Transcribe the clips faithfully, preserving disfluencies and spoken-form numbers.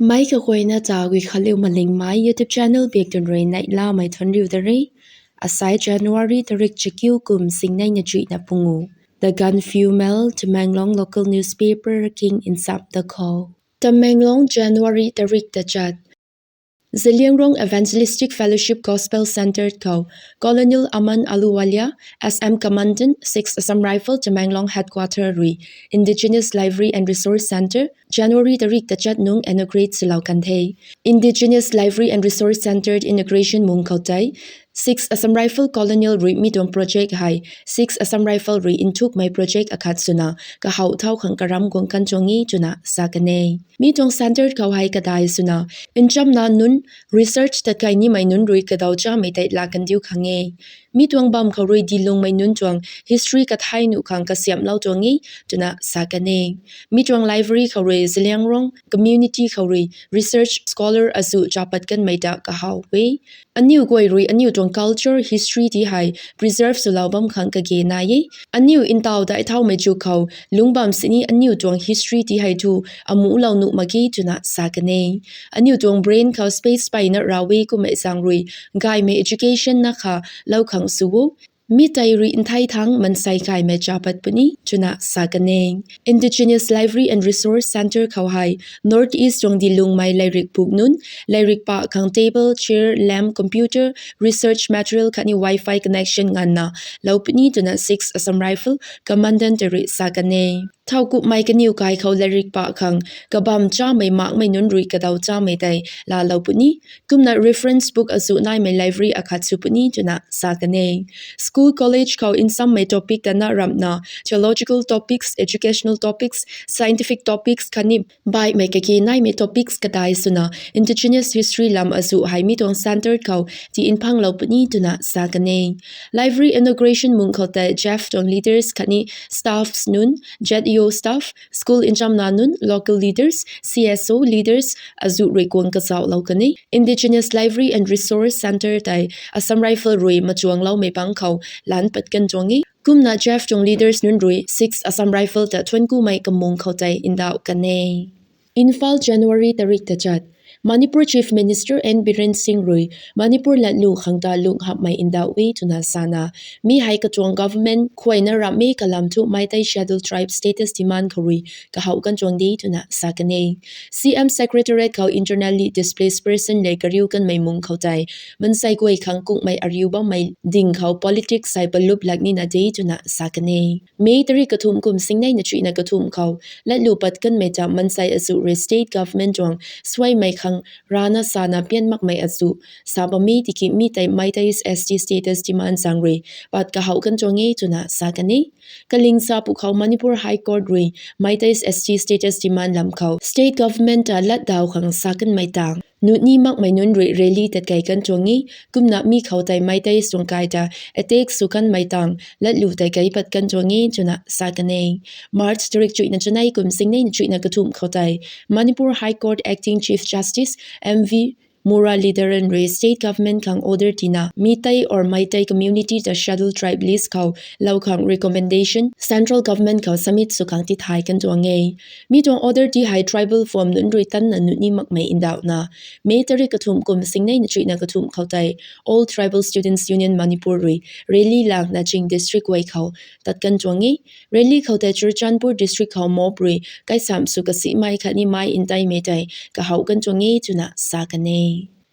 Mei kaguayna ta Guikhanliu Malingmei YouTube channel biak tun rui neihlamei thuanriu da re. Asai January tarik chakiu kum singneina chuihna pungu. The Gaanphiu Mail, Tamenglong local newspaper king insap da khou. Tamenglong, January tarik tachat. Zeliangrong Evangelistic Fellowship Gospel Centre khou Colonel Aman Ahluwalia, S M Commandant, Sixth Assam Rifle Tamenglong Headquarter rui Indigenous Library and Resource Centre, January tarik tachat nung inaugurate swlou kan the. Indigenous Library and Resource Centre inauguration mung khou tei, Sixth Assam Rifle Colonel rui mi tuang project hei Sixth Assam Rifle rui nthukmei project akhat swna kahaw thau khang karam guang kan tuang e twna sa kan e. Mi tuang centre khou hei kadai swna nchamna nunc, research tatkai nimei nunc rui kadaw chamei tei laa kandiu khang e. Mi tuang bam khou rui dilungmei nunc tuang history kathai nuh khang kasiamhlou tuang e twna sa kan e. Mi tuang library khou rui Zeliangrong community khou rui research scholar azuh chapat kanmei ta kahaw e. Aniu guay rui aniu tuang culture, history ti hei preserve swlou bam khang kage nai e. Aniu ntaw dai thaumei chu khou lungc bam sini aniu tuang history ti hei thu amuhlou nuh mak ge twna sa kan e. Aniu tuang brain khou space peyna rav e kummei zaeng rui gaymei education na kha lou khang sw o. Mi tei rui nthei thangc mansei kaimei chapat puni twna sa kan e. Indigenous Library and Resource Centre khou hei North East tuang dilungmei lairik puk nunc, lairik pah khang table, chair, lamp, computer, research material khatni wifi connection nganvna lou puni twna Sixth Assam Rifle Commandant rui sa kan e. Thowkumhmei kaniw kai khou lairik pah khang kabam chamei makmei nunc rui kadaw chamei tei laalou puni. Kumna reference book azuh naimei library akhat sw puni twna sa kan e. School, college khou nsammei topic ta na ramhna theological topics, educational topics, scientific topics khatni baihmei kage naimei topics kadai swna Indigenous history lam azuh hei mi tuang centre khou ti nphanglou puni twna sa kan e. Library inauguration mung khou tei JEF tuang leaders khatni staffs nunc, Z E O staff, school nchamna nunc, local leaders, C S O leaders azuh rui kuang kazauhlou kan e. Indigenous Library and Resource Centre tei Assam Rifle rui machuangloumei bangc khou lan pat kan tuang e. Kumna JEF tuang leaders nunc rui Sixth Assam Rifle ta thuanc kumei kamung khou tei ndauh kan e. Imphal, January tarik tachat. Manipur Chief Minister N Biren Singh rui Manipur latlu khang ta lungh hamhmei ndauh e twna sana, mi hei katuang government khuayna ramh e kalam thu Meitei Scheduled Tribe status demand khou rui kahouh kan tuang de twna sa kan e. C M Secretariat khou internally displaced person le kariu kanmei mung khou tei mansei guay khang kunghmei ariu bammei ding khou politics hei palup lak nina de twna sa kan e. May tarik kathumh kum singneina chuihna kathumh khou latlu pat kanmei ta mansei azuh rui state government tuang suaimei khang rana sana pian makmei azuh sa bam e tiki mi tei Meitei S T status demand zaeng rui pat kahouh kan tuang e twna sa kan e. Kalingsa pu khou Manipur High Court rui Meitei S T status demand lam khou state government ta latdaw khang sa kanmei tang nuni makmei nunc rui rally tatkei kan tuang e. Kumna mi khou tei Meitei tuang kai ta attack sw kanmei tang latlu tei kei pat kan tuang e twna sa kan e. March tarik chuihna chanei kum singneina chuihna kathumh khou tei Manipur High Court Acting Chief Justice M V Muralidharan rui state government khang order tina Meitei or Meitei community ta Scheduled Tribe list khou lou khang recommendation central government khou submit sw khang tithay kan tuang e. Mi tuang order ti hei tribal form nunc rui tanna nuni makmei ndauhna May tarik kathumh kum singneina chuihna kathumh khou tei All Tribal Students Union Manipur rui rally langna Ching district guay khou tat kan tuang e. Rally khou tei Churachandpur district khou mob rui kaisamh sw kasimei khatni mei nteimei tei kahouh kan tuang e twna sa kan e.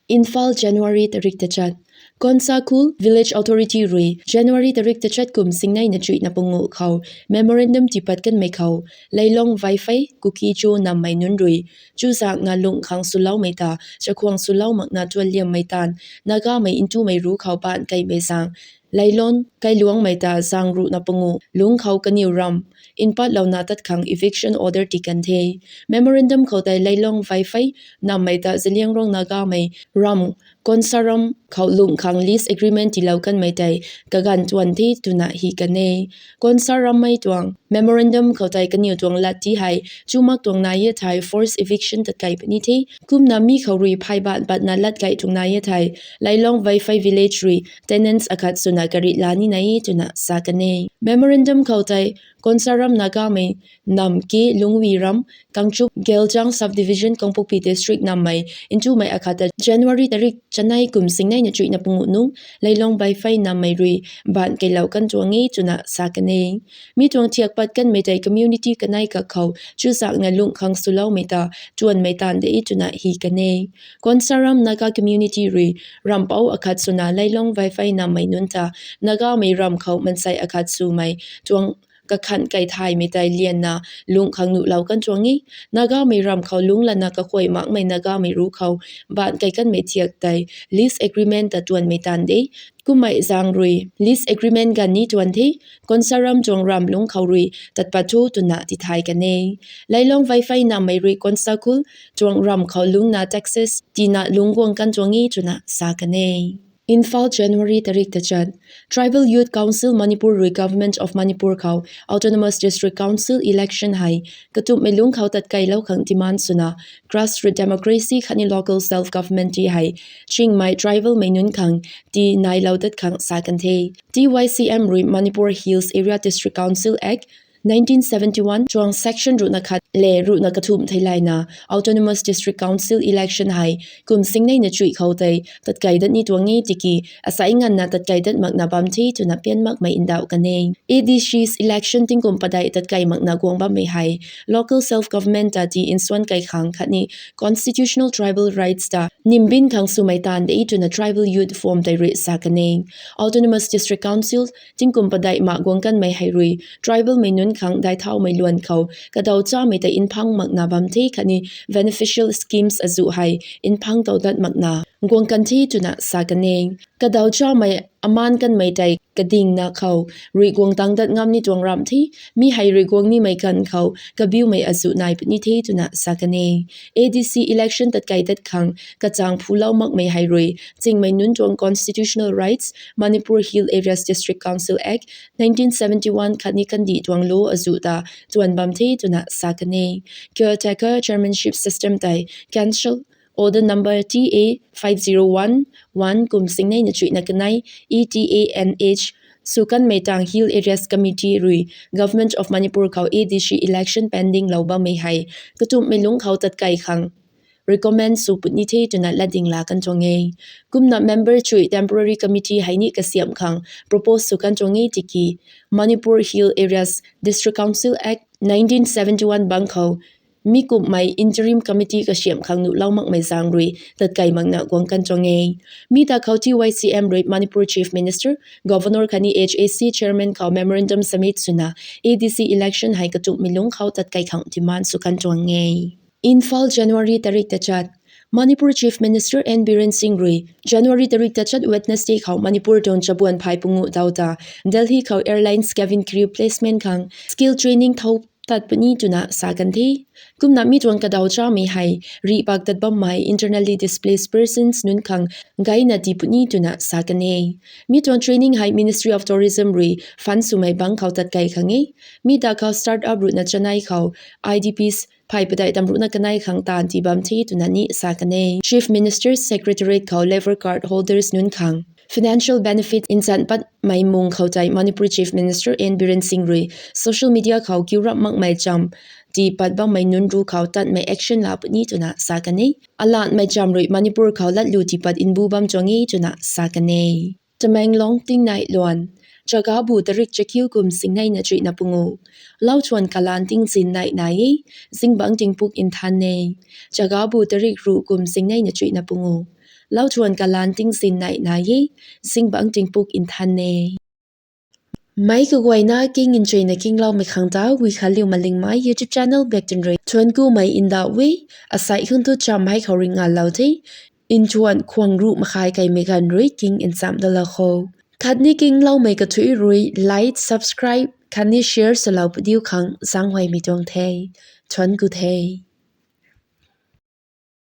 Imphal, January tarik tachat. Konsakul Village Authority rui January tarik tachat kum singneina chuihna panguh khou memorandum tipat kanmei khou Leilong Vaiphei Kuki-Zo nammei nunc rui chuzaenghna lungh khang swloumei ta chakhwang swlou makna tuanliammei taanv Nagamei ntumei ru khou baanc keimei zaeng Leilong kailuangmei ta zaeng ruhna panguh lungc khou kaniw ramh npatlouna tat khang eviction order ti kan the. Memorandum khou tei Leilong Vaiphei nammei ta Zeliangrong Nagamei ramh Konsaram khou lungh khang lease agreement tiilou kanmei tei kaganv tuan the twna hi kan e. Konsarammei tuang memorandum khou tei kaniw tuang lat ti hei chumak tuang nai e thei forced eviction tatkei puni the. Kumna mi khou rui phey baanc patna lat kai tuang nai e thei Leilong Vaiphei village rui tenants akhat swna karih la nina e twna sa kan e. Memorandum khou tei Konsaram Nagamei nam ke Lungwi ram, Kangchup Geljang Subdivision, Kangpokpi District nammei ntumei akhat ta January tarik chanei kum singnei na chuihna pungu nung Leilong Vaifei nammei rui baanc keilou kan tuang e twna sa kan e. Mi tuang thiak pat kanmei tei community kanei kak khou chuzaenghna lungh khang swloumei ta tuanmei taanv de twna hi kan e. Konsaram Naga community rui ramvpouc akhat swna Leilong Vaifei nammei nunc ta Nagamei ram khou mansei akhat swmei tuang kakhan kai thaymei tei lianna lungh khang nuhlou kan tuang e. Nagamei ram khou lungc lana kakhuay makmei Nagamei ruc khou baanc kai kanmei thiak tei lease agreement ta tuanmei taanv de. Kummei zaeng rui lease agreement ganv ni tuan the, Konsaram tuang ram lungc khou rui tat pat tho twna tithay kan e. Leilong Vaifei nammei rui Konsa Khul tuang ram khou lungcna taxes tiina lungc guang kan tuang e twna sa kan e. Imphal, January tarik tachat. Tribal Youth Council Manipur rui Government of Manipur khou Autonomous District Council election hei katumhmei lungc khou tatkeilou khang demand swna grassroot democracy khatni local self government ti hei chingmei tribalmei nunc khang ti nailou dat khang sa kan the. T Y C M rui Manipur Hills Area District Council Act nineteen seventy-one tuang section ruhna khat le ruhna kathumh theilayna Autonomous District Council election hei kum singnei na chuih khou tei tatkei dat ni tuang e tiki asai nganvna tatkei dat makna bam the twna pian makmei ndauh kan e. A D Cs election tingkum padeih tatkei makna guang bammei hei local self government ta ti nsuan kai khang khatni constitutional tribal rights ta nimbin khang swmei taanv de twna tribal youth forum tei rui sa kan e. Autonomous District Council tingkum padeih mak guang kanmei hei rui tribalmei nunc khang dai thaumei luan khou kadaw chamei tei nphang makna bam the khatni beneficial schemes azuh hei nphang tow dat makna guang kan the twna sa kan e. Kadaw chamei amaan kanmei tei kadingna khou rui guang tang dat ngam ni tuang ram the, mi hei rui guang nimei ganv khou kabiumei azuh nai puni the twna sa kan e. A D C election tatkei dat khang kachang phulou makmei hei rui chingmei nunc tuang constitutional rights, Manipur Hill Areas District Council Act nineteen seventy-one khatni kandih tuang law azuh ta tuan bam the twna sa kan e. Caretaker chairmanship system tei cancel order number T A five zero one one kum singnei na chuihna kanei E T A N H sw kanmei tang Hill Areas Committee rui Government of Manipur khou A D C election pending lou bammei hei katumhmei lungc khou tatkei khang recommend sw puni the twna latding la kan tuang e. Kumna member chuih temporary committee hei ni kasiamh khang propose sw kan tuang e tiki Manipur Hill Areas District Council Act nineteen seventy-one bang khou mi kumhmei interim committee kasiamh khang nuhlou makmei zaeng rui tatkei makna guang kan tuang e. Mi ta khou T Y C M rui Manipur Chief Minister, Governor khatni H A C Chairman khou memorandum submit swna A D C election hei katumhmei lungc khou tatkei khang demand sw kan tuang e. Imphal, January tarik tachat. Manipur Chief Minister N Biren Singh rui January tarik tachat Wednesday khou Manipur tuang chabuan phay pungu dau ta Delhi khou airlines cabin crew placement khang skill training thou tat puni twna sa kan the. Kumna mi tuang kadaw chamei hei rih pak tat bammei internally displaced persons nunc khang gayna ti puni twna sa kan e. Mi tuang training hei Ministry of Tourism rui fund swmei bang khou tatkei khang e. Mi ta khou start up ruhna chanei khou I D Ps phay padeih tam ruhna kanei khang taanv ti bam the twna ni sa kan e. Chief Minister's Secretariat khou labour card holders nunc khang financial benefit nchan patmei mung khou tei Manipur Chief Minister N Biren Singh rui social media khou kiu rap makmei cham ti pat bammei nunc ruc khou tatmei action la puni twna sa kan e. Alatmei cham rui Manipur khou latlu ti pat mbu bam tuang e twna sa kan e. Tamenglong tingnai luan. Chagabu tarik chakiu kum singnei na chuihna pungu. Lauthuan kalan tingzin nai nai e, zingbangc tingpuk nthan e. Chagabu tarik ruh kum singnei na chuihna pungu. Lauthuan kalan tingzin nai nai e, zingbangc tingpuk nthan e. Meic kaguayna king nchuina kingloumei khang ta Guikhanliu Malingmei YouTube channel bak tin rui thuanckumei ndauh e. Asei khang tu cham hei khou rui nganlou the. Nthuan khwang ruh makhai kaimei ganv rui king nchamh dalou kho. Khatni kingloumei kathuic rui like, subscribe khatni share swlou padiu khang zaenghuaymei tuang the. Thuancku the.